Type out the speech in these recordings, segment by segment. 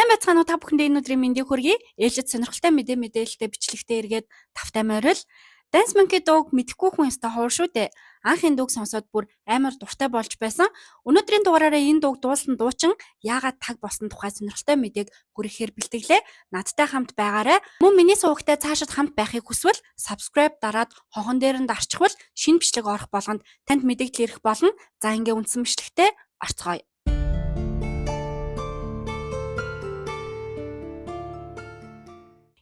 Сайн байцгаана уу, та бүхэндээ энэ өдрийн мэндийг хүргэе. Ээлжид сонирхолтой мэдээлэлтэй бичлэгтээ эргээд тавтай морил. Dance Monkey дууг мэдэхгүй хүн ёстой ховор шүү дээ. Анх энэ дууг сонсоод бүр амар дуртай болж байсан. Өнөөдрийн дугаараараа энэ дууг дуулсан дуучин яагаад таг болсон тухай сонирхолтой мэдээг хүргэхээр бэлтгэлээ. Надтай хамт байгаарай. Мөн миний сувагтай цаашид хамт байхыг хүсвэл subscribe дараад хонхон дээр нь дарчихвал шинэ бичлэг орох болгонд танд мэдээлэл ирэх болно. За ингээ үндсэн бичлэгтээ орцгоё.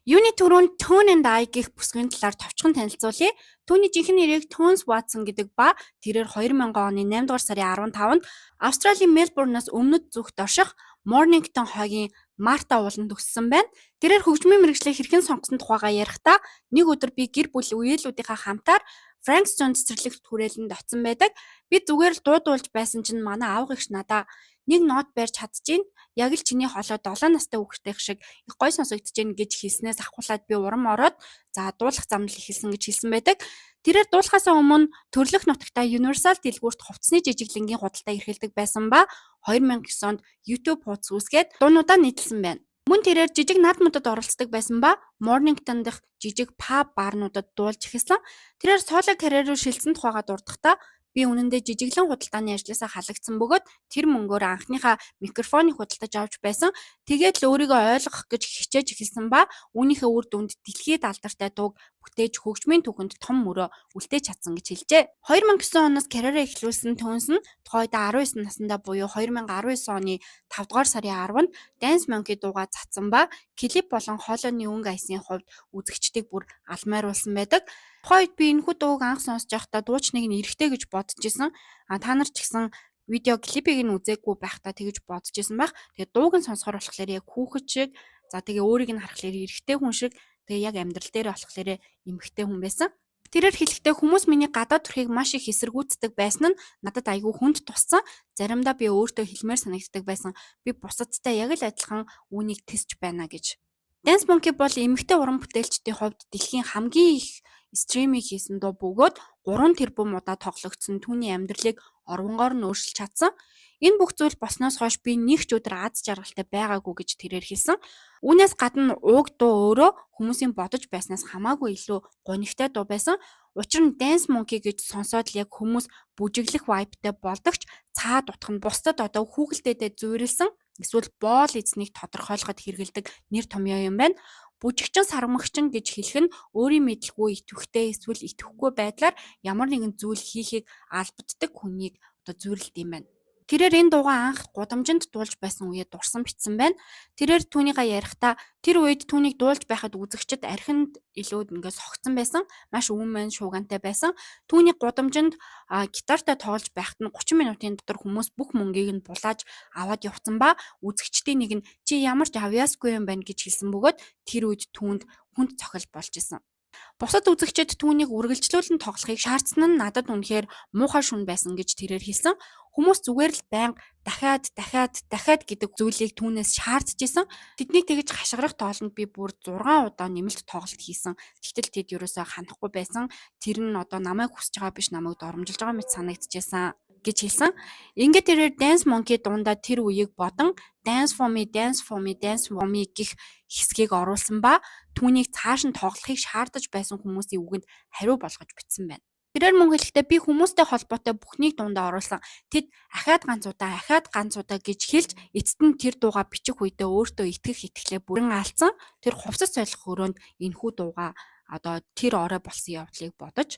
Юуны түрүүнд Tone and I гэх бүсгүйн талаар товчхон танилцуулъя. Түүний жинхэнэ нэрийг Tones Watson гэдэг ба тэрээр 2000 оны 8 дугаар сарын 15-нд Австралийн Мельбурнаас өмнөд зүгт орших Mornington хойгийн Марта ууланд өссөн байна. Тэрээр хөгжмийн мэргэжлийг хэрхэн сонгосон тухайгаа ярихдаа нэг өдөр би гэр бүл үеэлүүдийнхээ хамтаар Frankston цэцэрлэгт хүрээлэнд очсон байдаг. Би зүгээр л дуу дуулж байсан чинь манай авга эгч надаа нэг нот барьж чадчихээн. Яг л чиний хоолой 7 настай хүүхдийнх шиг их гоё сонсогдож байна гэж хэлснээс авхуулаад би урам ороод за дуулах замнал эхэлсэн гэж хэлсэн байдаг. Тэрээр дуулахаасаа өмнө төрлөх нутагтаа Universal дэлгүүрт хувцсны жижиглэнгийн худалдаа эрхэлдэг байсан ба 2009 онд YouTube хуудас үүсгээд дуунуудаа нийтэлсэн байна. Мөн тэрээр жижиг наадмуудад оролцдог байсан ба Mornington дахь жижиг паб баарнуудад дуулж эхэлсэн. Тэрээр соло карьер руу шилжсэн тухайгаа дурдахдаа би үнэндээ жижиглэн худалдааны ажлаасаа халагдсан бөгөөд тэр мөнгөөр анхныхаа микрофоныг худалдаж авч байсан. Тэгээд л өөрийгөө ойлгох гэж хичээж эхэлсэн ба үүнийхээ үр дүнд дэлхийд алдартай дууг бүтээж хөгжмийн түүхэнд том мөрөө үлдээж чадсан гэж хэлжээ. 2009 оноос карьераа эхлүүлсэн Tones нь тухайд 19 наснда буюу 2019 оны 5 дугаар сарын 10-нд Dance Monkey дуугаа цацсан ба клип болон хоолойны өнгө аясын хувьд үзэгчдийг бүр алмайруулсан байдаг. Тухайн үед би энэхүү дууг анх сонсож байхдаа дуучныг нь эрэгтэй гэж бодож исэн. А та нар ч гэсэн видео клипийг нь үзээгүй байхдаа тэгэж бодож исэн байх. Тэгээд дууг нь сонсохоор болохоор яг хүүхэд шиг, за тэгээ өөрийг нь харахаар эрэгтэй хүн шиг, тэгээ яг амьдрал дээр болохоор эмэгтэй хүн байсан. Тэрээр хэлэхдээ хүмүүс миний гадаад төрхийг маш их эсэргүүцдэг байсан нь надад айгүй хүнд туссан. Заримдаа би өөртөө хэлмээр санагддаг байсан. Би бусадтай яг л адилхан үүнийг тэсч байна гэж. Dance Monkey бол эмэгтэй уран бүтээлчдийн хувьд дэлхийн хамгийн их стримийг хийсэн дуу бөгөөд 3 тэрбум удаа тоглогдсон түүний амьдралыг орвонгоор нь өөрчилж чадсан. Энэ бүх зүйл болсноос хойш би нэг ч өдөр аз жаргалтай байгаагүй гэж тэрээр хэлсэн. Үүнээс гадна уг дуу өөрөө хүмүүсийн бодож байснаас хамаагүй илүү гунигтай дуу байсан. Учир нь Dance Monkey гэж сонсоод л яг хүмүүс бүжиглэх vibe-тай болдогч цаад утга нь бусдад одоо хүүхэлдээдээ зүйрлсэн эсвэл боол эзнийг тодорхойлоход хэрэглэдэг нэр томьёо юм байна. Бүжигчин сармагчин гэж хэлэх нь өөрийн мэдлгүй идэвхтэй эсвэл идэвхгүй байдлаар ямар нэгэн зүйл хийхийг албаддаг хүнийг одоо зүйрлэдэг юм байна. Тэрээр энэ дуугаа анх гудамжинд дуулж байсан үеэ дурсан бичсэн байна. Тэрээр түүнийгээ ярихдаа тэр үед түүнийг дуулж байхад үзэгчид архинд илүү ингээд согцсон байсан. Маш үүмэн шуугантай байсан. Түүнийг гудамжинд гитартай тоглож байхад нь 30 минутын дотор хүмүүс бүх мөнгийг нь булааж аваад явцсан ба үзэгчдийн нэг нь чи ямар ч авьяасгүй юм байна гэж хэлсэн бөгөөд тэр үед түүнд хүнд цохилт болж исэн. Бусад үзэгчид түүнийг үргэлжлүүлэн тоглохыг шаардсан нь надад үнэхээр муухай шүн байсан гэж тэрээр хэлсэн. Хүмүүс зүгээр л байнга дахиад дахиад дахиад гэдэг зүйлийг түүнээс шаардж исэн. Тэднийг тэгж хашгирах тоолонд би бүр 6 удаа нэмэлт тоглолт хийсэн. Тэгтэл тэд ерөөсөө ханахгүй байсан. Тэр нь одоо намайг хүсэж байгаа биш, намайг доромжилж байгаа мэт санагдчихсан гэж хэлсэн. Ингээд тэрээр Dance Monkey дундаа тэр үеийг бодон Dance for me, dance for me, dance for me гэх хэсгийг оруулсан ба түүнийг цааш нь тоглохыг шаардаж байсан хүмүүсийн үгэнд хариу болгож бичсэн байна. Тэрээр мөн хэлэхдээ би хүмүүстэй холбоотой бүхнийг дундаа оруулсан. Тэд ахиад ганц удаа, ахиад ганц удаа гэж хэлж эцэст нь тэр дуугаа бичих үедээ өөртөө итгэх итгэлээ бүрэн алдсан. Тэр хувцас солих өрөөнд энэхүү дуугаа одоо тэр орой болсон явдлыг бодож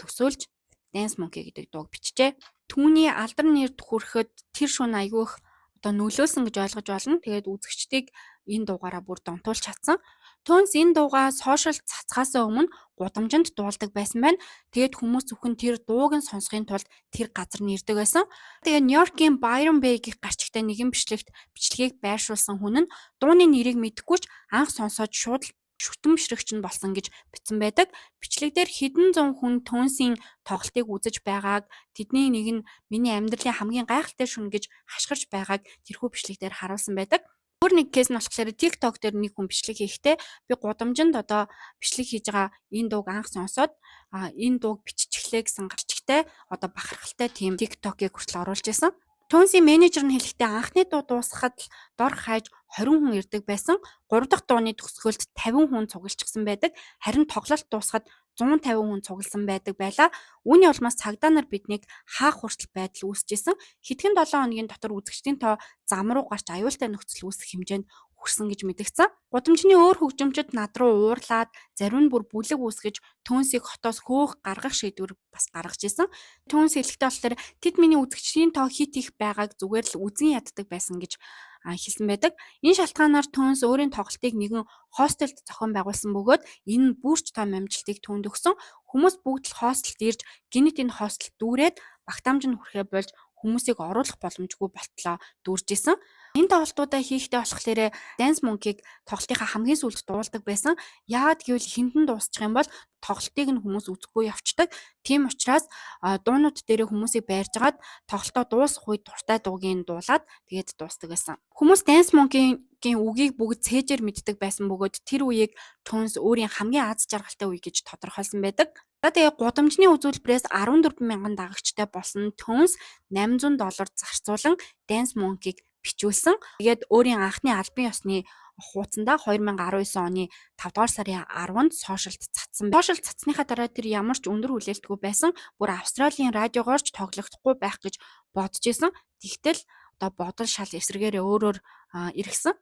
төсөөлж Dance Monkey гэдэг дууг бичжээ. Түүний алдар нэрд хүрэхэд тэр шөнө айгүй их одоо нөлөөлсөн гэж ойлгож байна. Тэгээд үзэгчдийг энэ дуугаараа бүр донтуулж чадсан. Tones энэ дуугаа сошиал цацхаасаа өмнө гудамжинд дуулдаг байсан байна. Тэгээд хүмүүс зөвхөн тэр дууг нь сонсохын тулд тэр газар нь ирдэг байсан. Тэгээд Нью-Йоркийн Byron Bay гэх гарчигтай нэгэн бичлэгт бичлэгийг байршуулсан хүн нь дууны нэрийг мэдэхгүй ч анх сонсоод шууд л шүтэмшрэгч нь болсон гэж бичсэн байдаг. Бичлэг дээр хэдэн зуун хүн Tones-ийн тоглолтыг үзэж байгааг, тэдний нэг нь миний амьдралын хамгийн гайхалтай шөнө гэж хашгирч байгааг тэрхүү бичлэг дээр харуулсан байдаг. Өөр нэг case нь болохоор TikTok дээр нэг хүн бичлэг хийхдээ би гудамжинд одоо бичлэг хийж байгаа энэ дууг анх сонсоод энэ дууг биччихлээ гэсэн гарчигтай одоо бахархалтай тийм TikTok-ыг хүртэл оруулж исэн. Tones-ийн менежер нь хэлэхдээ анхны дуу дуусахад л дор хаяж 20 хүн ирдэг байсан. 3 дахь дууны төгсгөлд 50 хүн цуглчихсан байдаг. Харин тоглолт дуусахад 150 хүн цугласан байдаг байлаа. Үүний улмаас цагдаа нар биднийг хаах хүртэл байдал үүсэжсэн. Хэдхэн 7 хоногийн дотор үзэгчдийн тоо зам руу гарч аюултай нөхцөл үүсэх хэмжээнд хүрсэн гэж мэдгдсэн. Гудамжны өөр хөгжимчид над руу уурлаад, зарим нь бүр бүлэг үүсгэж, Төөнсийг хотоос хөөх гаргах шийдвэр бас гаргаж исэн. Төөнс хэлэхдээ болохоор тэд миний үзэгчдийн тоо хэт их байгааг зүгээр л үзэн яддаг байсан гэж хэлсэн байдаг. Энэ шалтгаанаар Төөнс өөрийн тоглолтыг нэгэн хостелд зохион байгуулсан бөгөөд энэ нь бүр ч том амжилтыг түүнд өгсөн. Хүмүүс бүгд л хостелд ирж гэнэт энэ хостелд дүүрээд багтаамж нь хүрэхээ болж хүмүүсийг оруулах боломжгүй болтлоо дүүрж исэн. Энэ тоглолтуудаа хийхдээ болохоор Dance Monkey-г тоглолтынхаа хамгийн сүүлд дуулдаг байсан. Яагаад гэвэл эхэнд нь дуусчих юм бол тоглолтыг нь хүмүүс үзэхгүй явцдаг. Тийм учраас дуунууд дээрээ хүмүүсийг байрж агаад тоглолтоо дуусах үед дуртай дуугийн дуулаад тэгээд дуусдаг байсан. Хүмүүс Dance Monkey-гийн үгийг бүгд цээжээр мэддэг байсан бөгөөд тэр үеийг Tones өөрийн хамгийн аз жаргалтай үе гэж тодорхойлсон байдаг. За, тэгээ гудамжны үзүүлбэрээс 14 мянган дагагчтай болсон Tones 800 доллар зарцуулан Dance Monkey-г бичүүлсэн. Тэгээд өөрийн анхны албан ёсны хуудсандаа 2019 оны 5 дугаар сарын 10-нд сошиалд цацсан. Сошиалд цацсныхаа дараа тэр ямар ч өндөр хүлээлтгүй байсан. Бүр Австралийн радиогоор ч тоглогдохгүй байх гэж бодож исэн. Тэгтэл одоо бодол шал эсрэгээрээ өөрөөр эргэсэн.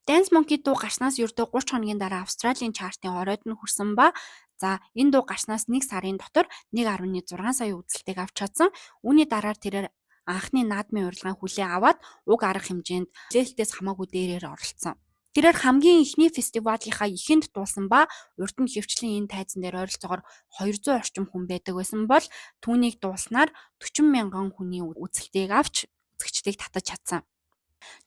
Dance Monkey дуу гарснаас ердөө 30 хоногийн дараа Австралийн chart-ын оройд нь хүрсэн ба, за, энэ дуу гарснаас 1 сарын дотор 1.6 сая үзэлтийг авч чадсан. Үүний дараа тэрээр анхны наадмын урилгын хүлээн аваад уг арга хэмжээнд хүлээлтээс хамаагүй дээрээр оролцсон. Тэрээр хамгийн эхний фестивалийнхаа эхэнд дуулсан ба урд нь ихэвчлэн энэ тайзан дээр ойролцоогоор 200 орчим хүн байдаг байсан бол түүнийг дуулснаар 40 мянган хүний үзэлтийг авч үзэгчдийг татаж чадсан.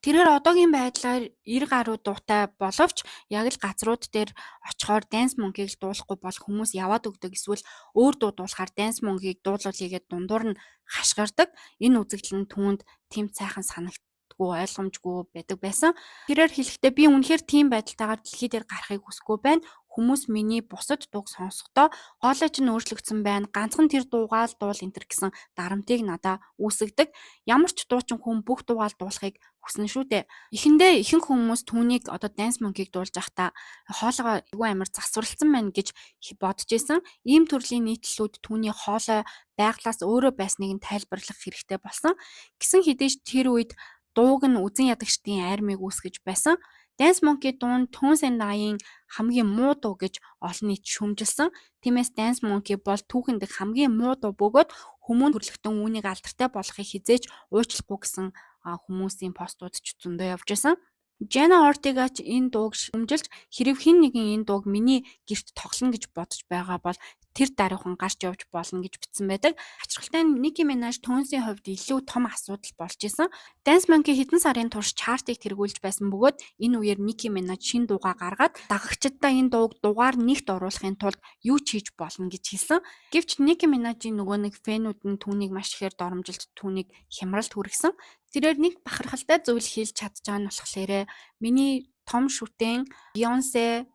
Тэрээр одоогийн байдлаар 90 гаруй дуутай боловч яг л газрууд дээр очихоор Dance Monkey-г л дуулахгүй бол хүмүүс яваад өгдөг, эсвэл өөр дуу дуулахаар Dance Monkey-г дуулуулъя гээд дундуур нь хашгирдаг. Энэ үзэгдэл нь түүнд тийм сайхан санагддаггүй, ойлгомжгүй байдаг байсан. Тэрээр хэлэхдээ би үнэхээр тийм байдалтайгаар дэлхий дээр гарахыг хүсэхгүй байна. Хүмүүс миний бусад дууг сонсохдоо хоолой чинь өөрчлөгдсөн байна. Ганцхан тэр дуугаа л дуул энэ тэр гэсэн дарамтыг надаа үүсгэдэг. Ямар ч дуучин хүн бүх дуугаа л дуулахыг хүснэ шүү дээ. Эхэндээ ихэнх хүмүүс түүнийг одоо Dance Monkey-г дуулж байхдаа хоолойгоо айгүй амар засварласан байна гэж бодож исэн. Ийм төрлийн нийтлэлүүд түүний хоолой байгалиас өөрөө байсныг нь тайлбарлах хэрэгтэй болсон. Гэсэн хэдий ч тэр үед дууг нь үзэн ядагчдын айрмыг үүсгэж байсан. Dance Monkey дуу нь Tones and I-ын хамгийн муу дуу гэж олон нийт шүүмжилсэн. Тиймээс Dance Monkey бол түүхэн дэх хамгийн муу дуу бөгөөд хүмүүн төрөлхтөн үүнийг алдартай болгохыг хэзээ ч уучлахгүй гэсэн хүмүүсийн постууд ч зөндөө явж байсан. Jenna Ortega ч энэ дууг шүүмжилж, хэрэв хэн нэгэн энэ дууг миний гэрт тоглоно гэж бодож байгаа бол тэр даруйхан гарч явж болно гэж бичсэн байдаг. Хоцрогтой нь Nicki Minaj Tones-ийн хувьд илүү том асуудал болж исэн. Dance Monkey хэдэн сарын турш chart-ыг тэргүүлж байсан бөгөөд энэ үеэр Nicki Minaj шинэ дуугаа гаргаад дагагчдаа энэ дууг дугаар нэгт оруулахын тулд юу ч хийж болно гэж хэлсэн. Гэвч Nicki Minaj-ийн нөгөө нэг fan-үүд нь түүнийг маш ихээр доромжилж, түүнийг хямралд хүргэсэн. Тэрээр нэг бахархалтай зүйл хэлж чадж байгаа нь болохоор миний том шүтэн Beyoncé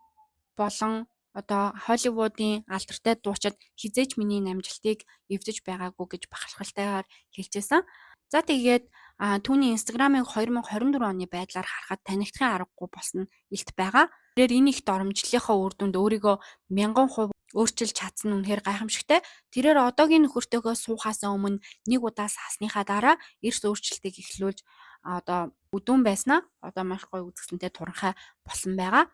болон одоо Холливуудын алдартай дуучид хэзээ ч миний энэ амжилтыг эвдэж байгаагүй гэж бахархалтайгаар хэлж байсан. За, тэгээд түүний Instagram-ыг 2024 оны байдлаар харахад танигдахын аргагүй болсон илт байгаа. Тэрээр энэ их доромжлолынхоо үр дүнд өөрийгөө 1000% өөрчилж чадсан нь үнэхээр гайхамшигтай. Тэрээр одоогийн нөхөртөөгөө суухаас өмнө нэг удаа саасныхаа дараа эрс өөрчлөлтийг эхлүүлж одоо өдүүн байснаа одоо маш гоё үзэсгэлэнтэй туранхай болсон байгаа.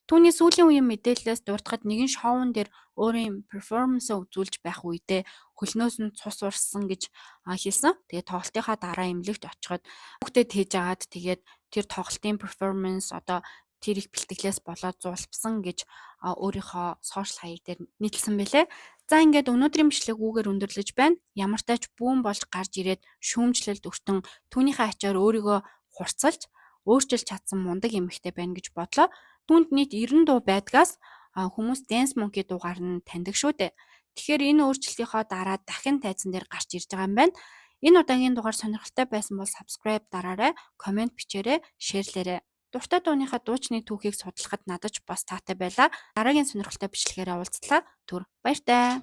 Түүний сүүлийн үеийн мэдээллээс дурдахад нэгэн шоун дээр өөрийн performance-аа үзүүлж байх үедээ хөлнөөс нь цус урссан гэж хэлсэн. Тэгээд тоглолтынхаа дараа эмнэлэгт очиход хүүхдээ тээж агаад, тэгээд тэр тоглолтын performance одоо тэр их бэлтгэлээс болоод зулбсан гэж өөрийнхөө social хаяг дээр нийтлсэн байлээ. За, ингээд өнөөдрийн бичлэг үүгээр өндөрлөж байна. Ямар ч тач бүүн болж гарч ирээд шүүмжлэлд өртөн түүнийхээ ачаар өөрийгөө хурцлж өөрчилж чадсан мундаг эмэгтэй байна гэж бодлоо. Түүнд нийт 90 дуу байдгаас хүмүүс Dance Monkey дуугаар нь таньдаг шүү дээ. Тэгэхээр энэ өөрчлөлтийнхөө дараа дахин тайзан дээр гарч ирж байгаа юм байна. Энэ удаагийн дугаар сонирхолтой байсан бол subscribe дараарай, comment бичээрэй, share-лээрэй. Дуртай дууныхаа дуучны түүхийг судлахад надад ч бас таатай байлаа. Дараагийн сонирхолтой бичлэгээр уулзлаа. Түр баяртай.